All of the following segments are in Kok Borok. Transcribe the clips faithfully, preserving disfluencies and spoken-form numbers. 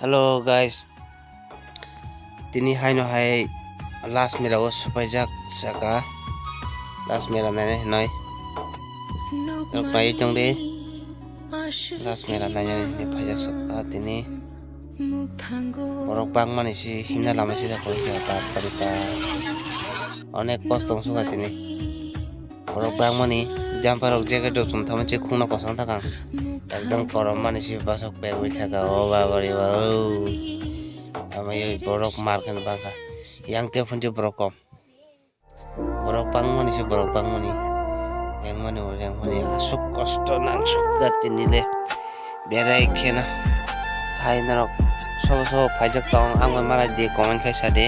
Hello guys, tini haino hai last mela o swpaijak saka, last mela nainai hinoi rok nai tong di, last mela nainai hinoi phaijak saka tini. Borok bangmani si himna lama sida koi kha, tar pari ta onek kosto wng suka tini. Borok bangmani jumper rok, jacket rok chum thangma se khungno kosong thakang. Ekdom korom mani se bwswk pegwi thaka o baba re ba o. Amai oi borok mar khe bangkha. Yang te phunchi borok kom. Borok bangmani se borok bangmani. Yang mani o yang mani aswk kosto nang sukha tini le. Berai kheno. Hai norok sobo sobo phaijak tong, ang bai malai di comment khai sa di.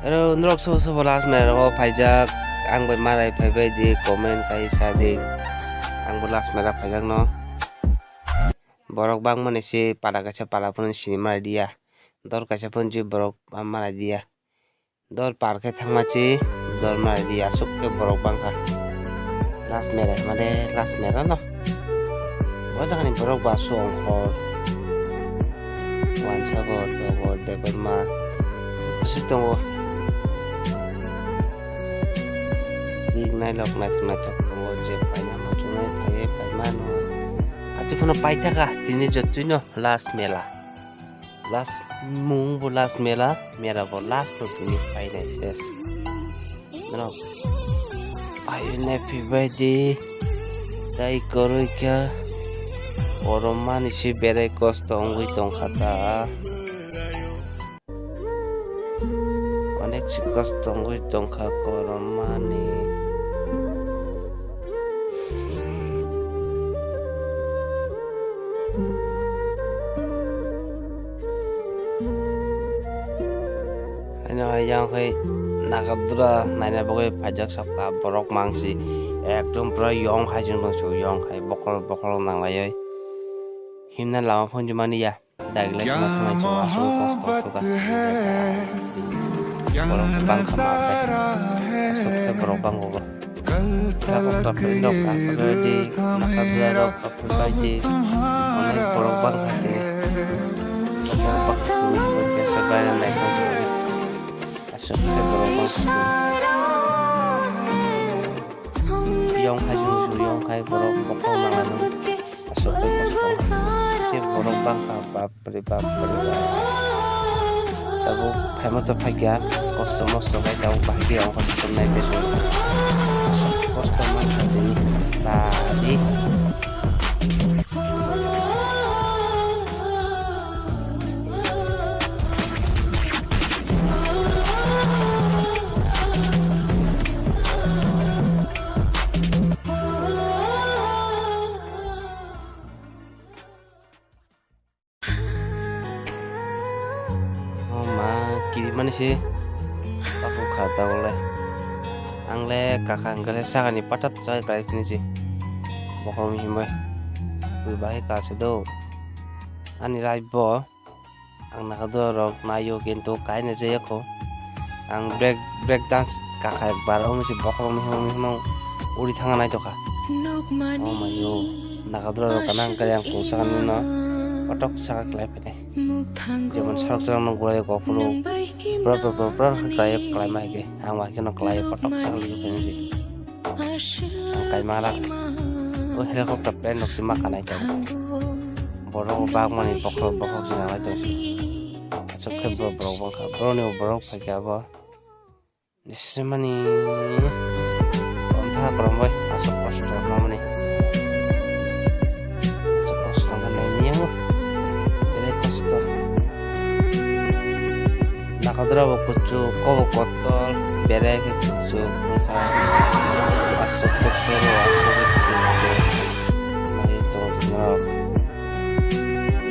Aro norok sobo sobo last mela rogo phaijak, ang bai malai phaibai di comment khai sa di. Ang bo last mela phaijak no. Borok bangmani se pala kaisa pala phano sini malai diya. Dol kaisa phano je borok malai diya. Dol par khe thangma chi, dol ma di aswk khe borok bangkha. Last mela hwnmale last mela no. O jagani borok ba songkhor. Wansa bo, togo, debema. Si tongo. Rik nailok naithok naithok tongo, je paina muchungnai phaiwi paimano. Ati phano paithaka tini jotwino last mela. Last mung bo last mela, mela bo last no tini painai ses. Norok painai phibai di, tai koroi kha, oro mani se berai kosto wngwi tongkha ta. Onek se kosto wngwi tongkha korom mani. Haino hai yang hai Nagadura naina bagwi phaijak saka borok mangsi ekdom pura yong hai chwng tong yong hai bokol bokol nanglaioi himna lama phunjimani ya. Dagilai khna thunai chwng aswk kosto suka. Borok bangkha ma aswk khe borok bangkha bo. Helicopter plane rok kaphai di, naka dua rok kaphai bai di, onek borok bangkha tini. Aswk khe borok bangkha tini. Yong hai chwng yong hai borok bokol nanglai nung. Aswk khe kosto. Khe borok bangkha, bap re bap re bap. Tabuk phaima to phaikha, kosto mosto khe tabuk bahai khe ongkha, kosto nai besu. Aswk kosto mankha tini. Tadi. O ma, kirimani se. Paku kha tabukle. Ang le kakha hwnkhe le sakani patap chai klai phini se. Bokhorokni himbai. Bui bahai ka se do. Ani life bo. Ang naka dua rok naio kintu kaina jaya kho. Ang break, break dance kakha ekbar omo se bokhorokni himbai himbai uri thangna naitokha. O mayo. Naka dua rok kana ang kaya ang kung sakani no. Kotok saka klai phini. Jemon sarok sarok no gulai kok phuru. Bro, bro, bro, bro, kaya klai mai ke. Ang mai ke no klai kotok saka lagi phini se. Ang kai mara. O helicopter plane nok sima kanai tong. Borok bagmani bokhorok bokhorok sina lai tong. Aswk khe borok borok bangkha. Borok ni borok phaikha abo. Nisimani. Kontha koromoi aswk kosto mamani. Aswk kosto khe nai niya. Belai kosto. Nakadra bo kuchuk, kobo kotor, belai khe kuchuk, wngkha aswk kotor, aswk kuchuk. Nai tongo norok.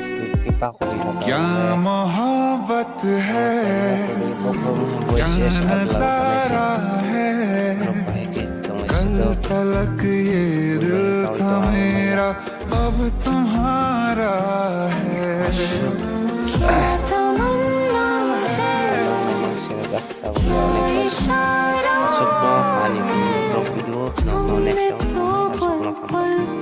Speed khe pakuli kha. क्या मोहब्बत है, क्या नजारा है, कल तलक ये था मेरा, अब तुम्हारा है। Aswkno ani vlog video no next time.